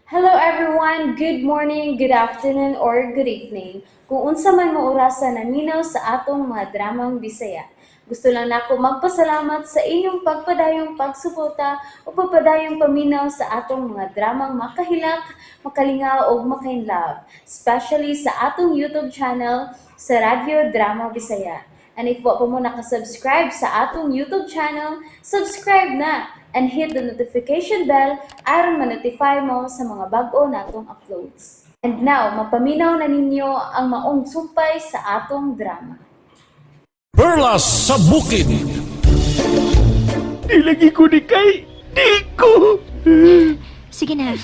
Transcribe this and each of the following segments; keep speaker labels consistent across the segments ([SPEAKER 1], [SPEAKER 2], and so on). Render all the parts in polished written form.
[SPEAKER 1] Hello everyone! Good morning, good afternoon, or good evening. Kung unsa man mo orasa naminaw sa atong mga dramang Bisaya. Gusto lang nako magpasalamat sa inyong pagpadayong pagsuporta o pagpadayong paminaw sa atong mga dramang makahilak, makalingaw ug makainlove, especially sa atong YouTube channel sa Radyo Drama Bisaya. And if wa pa mo nakasubscribe sa atong YouTube channel, subscribe na and hit the notification bell aron ma-notify mo sa mga bag-o natong uploads. And now, mapaminaw na ninyo ang maong sumpay sa atong drama.
[SPEAKER 2] Perlas sa Bukid.
[SPEAKER 3] Di lagi ko ni kay. Di ko.
[SPEAKER 4] Sige na.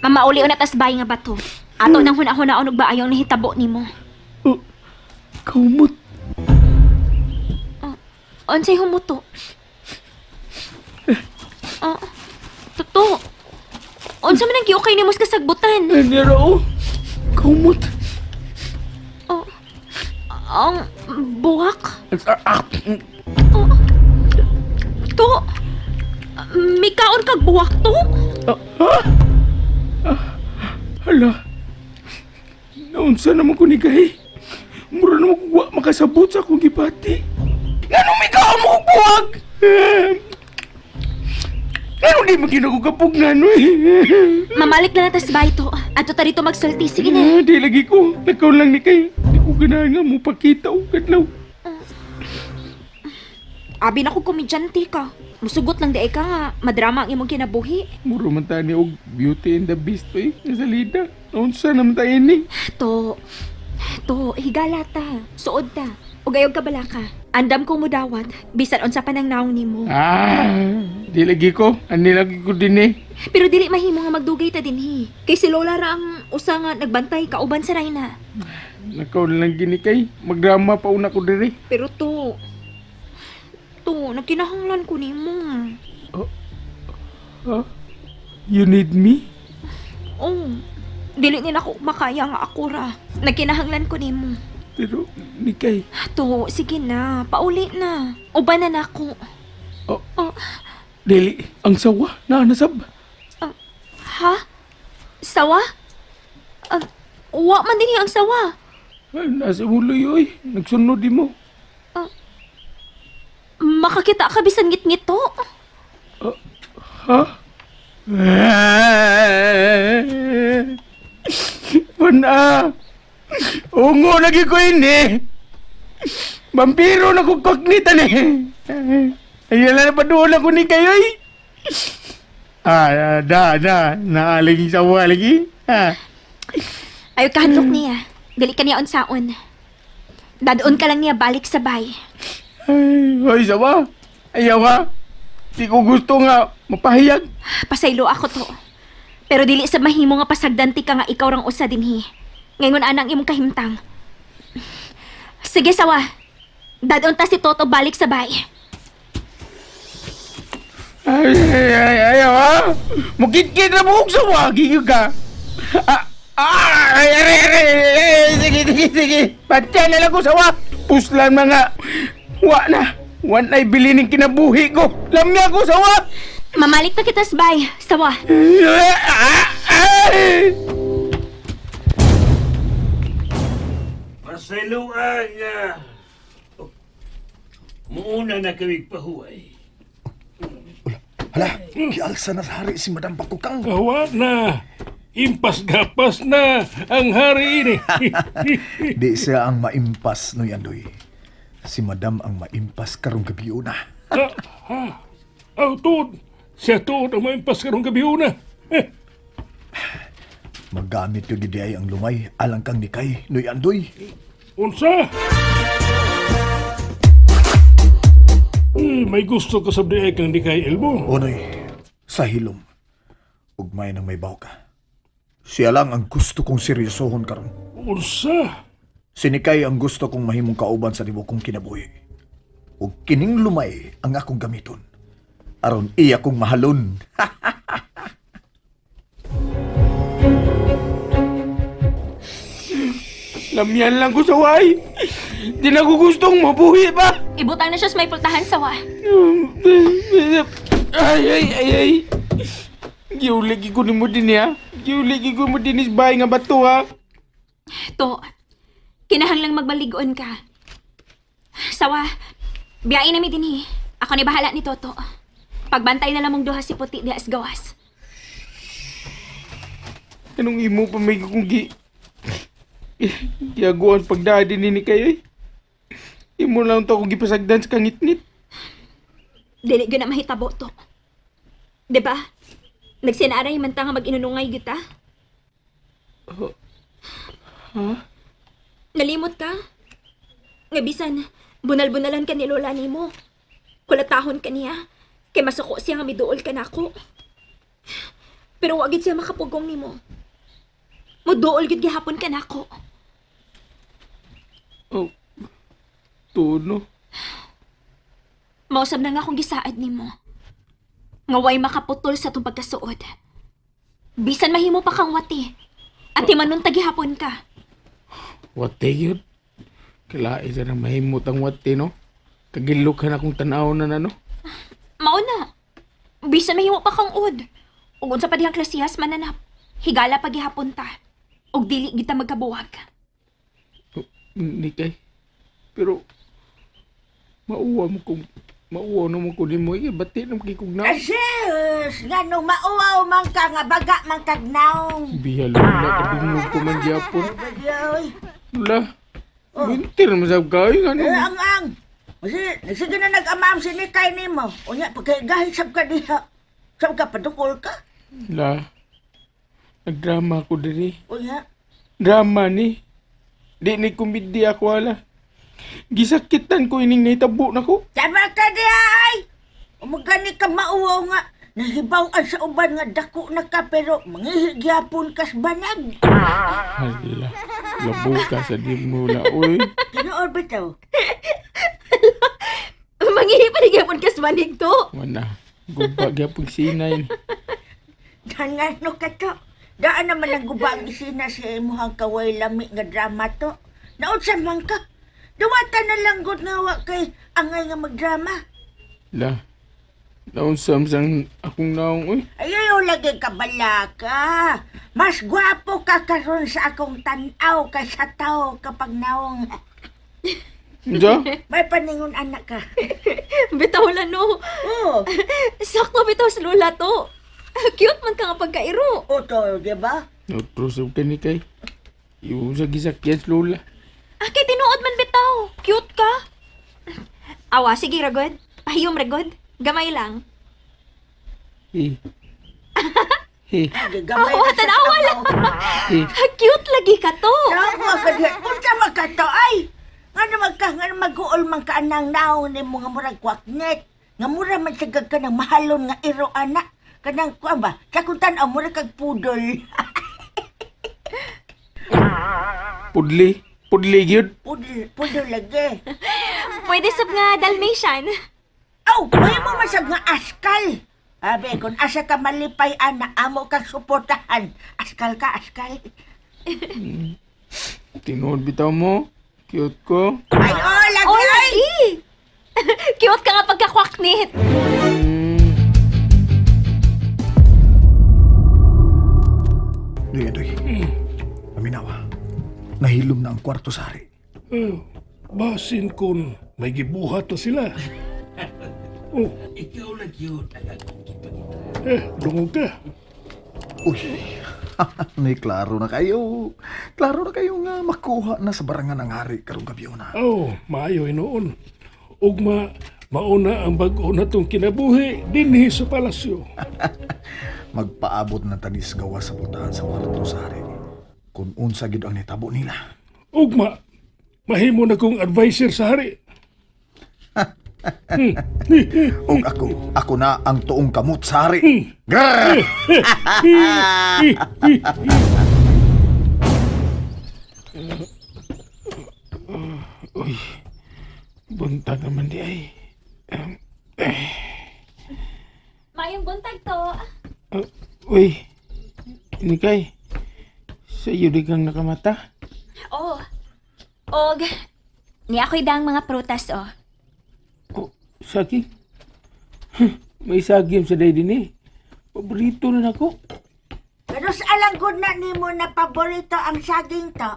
[SPEAKER 4] Mamauli na tas bay nga bato. Ato nang huna-hunaon og ba ayaw nahitabo nimo.
[SPEAKER 3] Oh, kumot.
[SPEAKER 4] Unsay humuto? Ah, totoo. Unsa man ang giukay nimo sa kasagbutan?
[SPEAKER 3] Nira oh. Kumot.
[SPEAKER 4] Oh, ang buwak.
[SPEAKER 3] Ah,
[SPEAKER 4] Oh, to. May kaon kag buwak to?
[SPEAKER 3] Ha? Ah, hala. Naunsa naman ko ni kay. Mura naman ko wa makasabot sa akong gibati. Ngano may kaon mo kong buwag? Ngano di mo ginagugapog ngano eh?
[SPEAKER 4] Mamalik na tas bay to. Ato ta rito magsulti. Sige na.
[SPEAKER 3] Ah, di lagi ko. Nagkaon lang ni kay. Di ko ganahan nga mo pakita o kadlaw.
[SPEAKER 4] Abi na ko komedyante ka. Musugot lang di ay ka nga. Madrama ang imong kinabuhi.
[SPEAKER 3] Muro man tani og Beauty and the Beast eh. Nga salida. Naunsa naman tayo ni.
[SPEAKER 4] To, to, higala ta. Suod ta. Ug ayaw ka balaka. Andam ko mudawat, bisan unsa pa nang naong nimo.
[SPEAKER 3] Ah, di lagi ko. Ani lagi ko din eh.
[SPEAKER 4] Pero dili mahimo nga magdugay ta dinhi. Kay si Lola ra ang usa nga nagbantay kauban sa Reyna.
[SPEAKER 3] Nakaon lang gini kay. Magdrama pa una ko diri.
[SPEAKER 4] Pero to, to, nagkinahanglan ko nimo.
[SPEAKER 3] Huh? You need me?
[SPEAKER 4] Oh, dili ni nako makaya nga ako ra. Nagkinahanglan ko nimo.
[SPEAKER 3] Pero, Nikay.
[SPEAKER 4] To, sige na, pauli na. Uban na nako.
[SPEAKER 3] Oh.
[SPEAKER 4] Oh.
[SPEAKER 3] Dili, ang sawa. Na, nasab.
[SPEAKER 4] Ha? Sawa? Wa man dinhi ang sawa.
[SPEAKER 3] Ay, nasa uloy, oy. Nagsunod di mo.
[SPEAKER 4] Makakita ka bisan ngitngit to.
[SPEAKER 3] Ha? Pana! Ungo lagi ko ini! Vampiro na ko koknitan eh! Ayan na paduol ako ni kayo eh! Ah, da, da, naalagi sa lagi. Ah.
[SPEAKER 4] Ayaw kahadlok niya. Dili ka niya unsaon. Dadon ka lang niya balik sa bay.
[SPEAKER 3] Ay, hoy, sawa. Ayaw ha. Di ko gusto nga mapahayag.
[SPEAKER 4] Pasaylo ako to. Pero dili sa mahimo nga pasagdanti ka nga ikaw rang usa dinhi. Ngayon anang imong kahimtang. Sige sawa. Dadon ta si Toto balik sa bay.
[SPEAKER 3] Ay, ay, ay, ayaw ha. Mukit-kit na buhok sawa. Gigil ka. Ah, ah, ay, ay, ay, ay, ay, sige, sige, sige. Patya na lang ko sawa. Puslan mga. Wa na. Wa na'y bilinin kinabuhi ko. Lamya ko sawa.
[SPEAKER 4] Mamalik na kita sa bay. Sawa.
[SPEAKER 3] Ah, ay.
[SPEAKER 5] Pasayloan nga. Muuna na kami pahuway.
[SPEAKER 6] Hala, gialsa na sa hari si Madam Bakukang.
[SPEAKER 2] Awa na. Impas gapas na ang hari ini.
[SPEAKER 6] Di siya ang maimpas, Noy Andoy. Si Madam ang maimpas karong gabi una.
[SPEAKER 2] Ah, ha. Aw, tuod. Siya tuod ang maimpas karong gabi una. Eh,
[SPEAKER 6] Magamit yung gidi ay ang lumay, alang kang nikay, Noy Andoy.
[SPEAKER 2] Unsa? Eh, may gusto ka sa diay kang di kay Elmo.
[SPEAKER 6] O Noy, sa hilom, ugmay nang may baw ka. Siya lang ang gusto kong seryosohon karon.
[SPEAKER 2] Unsa?
[SPEAKER 6] Si Nikay ang gusto kong mahimong kauban sa tibuok kong kinabuhi. Ug kining lumay ang akong gamiton. Aron iya kong mahalon.
[SPEAKER 3] Lamyan lang ko saway. Di na ko gustong mabuhi pa.
[SPEAKER 4] Ibutang na siya sa may pultahan sawa.
[SPEAKER 3] Ay, ay, ay, ay. Giulagi ko ni mo din niya. Giuli gyud mo dinis bahay nga bato ha.
[SPEAKER 4] To, kinahanglang magbaligon ka. Sawa, biyain nami dinhi. Ako ni bahala ni Toto. Pagbantay na lamong duha si Puti diha sa gawas.
[SPEAKER 3] Anong imo pa may kung giaguan pagdadi ni kayo eh. Imo lang to akong gipasagdan sa kangitngit.
[SPEAKER 4] Dili gyud na mahitabo to. 'Di ba? Nagsinaaray man ta nga mag-inunungay gyud ta. Nalimot ka? Nga bisan, bunal-bunalan ka ni Lola nimo. Kulatahon ka niya. Kay masuko siya nga miduol ka nako. Pero wa gid siya makapugong nimo. Muduol gid gihapon ka nako.
[SPEAKER 3] Oh, tuno.
[SPEAKER 4] Mausab na nga akong gisaad nimo. Nga way makaputol sa itong pagkasuod. Bisan mahimo pa kang wati. At timanon tagihapon ka.
[SPEAKER 3] Wate yun. Kalae sa nang mahimot ang wate, no? Kagilok na akong tanaw na no?
[SPEAKER 4] Mauna. Bisan mahimo pa kang ud. Ug unsa pa dihang klasihas mananap. Higala pa gihapon ta. Ug dili kita magkabuwag.
[SPEAKER 3] Hindi kay. Pero, mauwa mo kung, mauwa na mo ko nimo. Eh, bati na makikog na.
[SPEAKER 7] Asus! Nga nung mauwaw man ka, nga baga man kag naong.
[SPEAKER 3] Biya lula, kadungog ko man gyapon.
[SPEAKER 7] Bagyoy.
[SPEAKER 3] Lula, winter masab kayo. Ano?
[SPEAKER 7] Eh, ang ang. Sige, sige na nag-amam si Nikay nimo. Unya, pagkaigahi sab ka diha. Sab ka, padukol ka.
[SPEAKER 3] La, nagdrama ko diri.
[SPEAKER 7] Unya,
[SPEAKER 3] Drama ni. Di ni kumidi ako ala. Gisakitan ko ining nahitabo na ko.
[SPEAKER 7] tama ka diha ay! Umagani ka mauwaw nga. Nahibaw-an sa uban nga dako na ka pero mangihigyapon kas banag.
[SPEAKER 3] Hala, labo ka sa di mo la, oy.
[SPEAKER 7] Tinuod bitaw.
[SPEAKER 4] Manghihi pa ni gihapon ka sa banig to.
[SPEAKER 3] Wana, guba gyapon sinay.
[SPEAKER 7] Nangano ka to? Daan naman ang guba ang isina sa imuhang kaway lami nga drama to. Naunsa man ka? Duwata na lang gud nga wa kay angay nga magdrama.
[SPEAKER 3] La, naunsam sang akong naong, oy.
[SPEAKER 7] Ayaw lagi ka balaka. Mas gwapo ka karon sa akong tan-aw kaysa tao kapag naong.
[SPEAKER 3] Unsa?
[SPEAKER 7] May paningon anak ka.
[SPEAKER 4] Bitaw la no.
[SPEAKER 7] Oo,
[SPEAKER 4] Sakto bitaw sa lula to. Cute man ka nga pagkairo.
[SPEAKER 7] oto, di ba?
[SPEAKER 3] Nautrosab ka ni kay. Iwo sa gisakyan sa lola.
[SPEAKER 4] Ah, kay tinuod man bitaw. Cute ka. Awa, sige ragod. Pahiyom ragod. Gamay lang.
[SPEAKER 3] Eh. Eh,
[SPEAKER 7] Gamay
[SPEAKER 4] Awa,
[SPEAKER 7] na sa
[SPEAKER 4] tanawa lang.
[SPEAKER 7] tao.
[SPEAKER 3] eh.
[SPEAKER 4] Cute lagi ka to.
[SPEAKER 7] Tama ka diha. Unsa man ka to ay? Nga naman ka, nga mag-uol man ka anang naong ni mga murag kwaknet. Nga mura man sagag ka ng mahalon nga iro ana. Kanang kuan ba? Sa kung tan-aw mura kag pudol.
[SPEAKER 3] Pudli. Pudli gyud.
[SPEAKER 7] Pudol, pudol lagi.
[SPEAKER 4] Pwede sab nga Dalmatian.
[SPEAKER 7] Aw, may mo masag nga askal. Abe, kung asa ka malipay ana, amo kang suportahan. Askal ka, askal.
[SPEAKER 3] Tinuod bitaw mo. Cute ko.
[SPEAKER 7] Ay, oh, lagi,
[SPEAKER 4] Oh,
[SPEAKER 7] ay!
[SPEAKER 4] lagi. Cute ka nga pagkakwaknit.
[SPEAKER 6] Doy, Andoy. Paminawa. Nahilom na ang kwarto sa hari.
[SPEAKER 2] Eh, basin kun may gibuhat na sila. Oh,
[SPEAKER 5] Ikaw lang yun ang akong gipangita.
[SPEAKER 2] eh, dungog ka.
[SPEAKER 6] Uy, may klaro na kayo. Klaro na kayo nga makuha na sa barangan ang hari karong gabi na.
[SPEAKER 2] Oh, maayo hinuon. Ugma, mauna ang bag-o na tong kinabuhi dinhi sa palasyo.
[SPEAKER 6] Magpaabot na tanis gawa sa putahan sa kwarto sa hari. Kung unsa gid ang nitabo nila.
[SPEAKER 2] Ugma, mahimo na kong advisor sa hari.
[SPEAKER 6] Ug ako, ako na ang tuong kamot sa hari. Grrr!
[SPEAKER 3] Uy, buntag naman di ay.
[SPEAKER 4] Mayong buntag to.
[SPEAKER 3] Ah, uy, Nikay. Sa iyo di kang nakamata.
[SPEAKER 4] Oh. Og, ni ako'y dang mga prutas, oh.
[SPEAKER 3] Oh, saging. Huh, may saging sa day din eh. Paborito na nako.
[SPEAKER 7] Pero, Kanus alang gud na nimo na paborito ang saging to.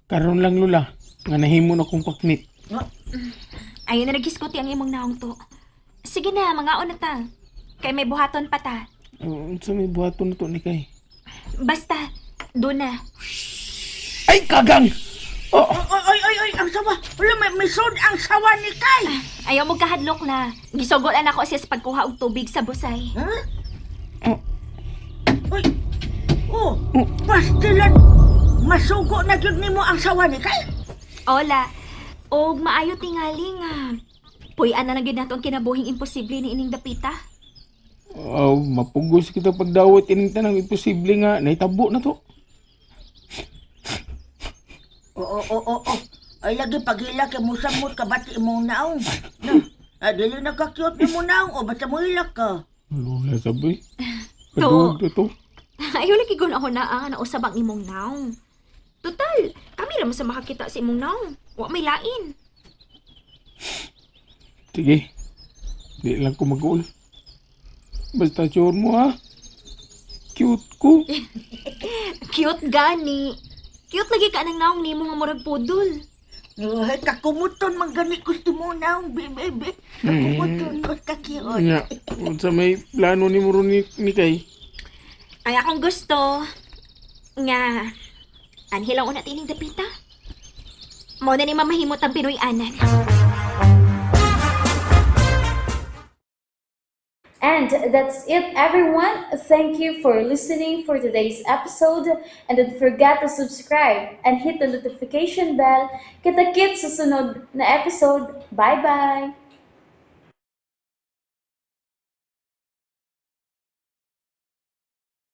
[SPEAKER 3] Karon lang, Lula, nga nahimo na kong paknit.
[SPEAKER 4] Ayaw na nagiskuti ang imong naong to. Sige na, mga na ta. Kay may buhaton pa ta.
[SPEAKER 3] Oh, unsa may buhaton na to ni kay?
[SPEAKER 4] Basta, doon na.
[SPEAKER 3] Ay, kagang! Oh,
[SPEAKER 7] Oy, oy, oy, oy, ang sawa. Wala, may sud ang sawa ni Kay.
[SPEAKER 4] Ayaw mo kahadlok na. Gisugolan ako siya sa pagkuha og tubig sa busay.
[SPEAKER 7] Huh?
[SPEAKER 3] Oh.
[SPEAKER 7] Uy. Oh, pastilan. Masugo na gyud nimo ang sawa ni Kay.
[SPEAKER 4] Ola, og maayo tingali nga. Puy-an na lang gyud nato ang kinabuhing imposible ni ining dapita.
[SPEAKER 3] Oh, mapugos kita pagdawat ining tanang imposible nga nahitabo na to.
[SPEAKER 7] Oo, oo, oo, oo. Ay lagi paghila kay musamot ka bati imong naong. Na, ah, dili na ka cute nimo naong o basta mo hilak ka.
[SPEAKER 3] Lula sabi.
[SPEAKER 4] To.
[SPEAKER 3] Kaduog na to.
[SPEAKER 4] Ayaw lagi gun ako na ah, nausab ang imong naong. Total, kami ra man sa makakita sa imong naong. Wa may lain.
[SPEAKER 3] Sige. Di lang ko mag-uul. Basta sure mo ha. Cute ko.
[SPEAKER 4] Cute gani. Cute lagi ka ng naong nimo nga murag pudol.
[SPEAKER 7] Ay, kakumuton man gani ko sa imong naong, be. Kakumuton ko ka cute.
[SPEAKER 3] Nya, unsa may plano ni mo ron ni kay?
[SPEAKER 4] Ay akong gusto nga anhi lang una tining dapita. Mao na ni mamahimot ang Pinoy-anan.
[SPEAKER 1] And that's it, everyone. Thank you for listening for today's episode. And don't forget to subscribe and hit the notification bell. Kita-kits sa sunod na episode. Bye-bye!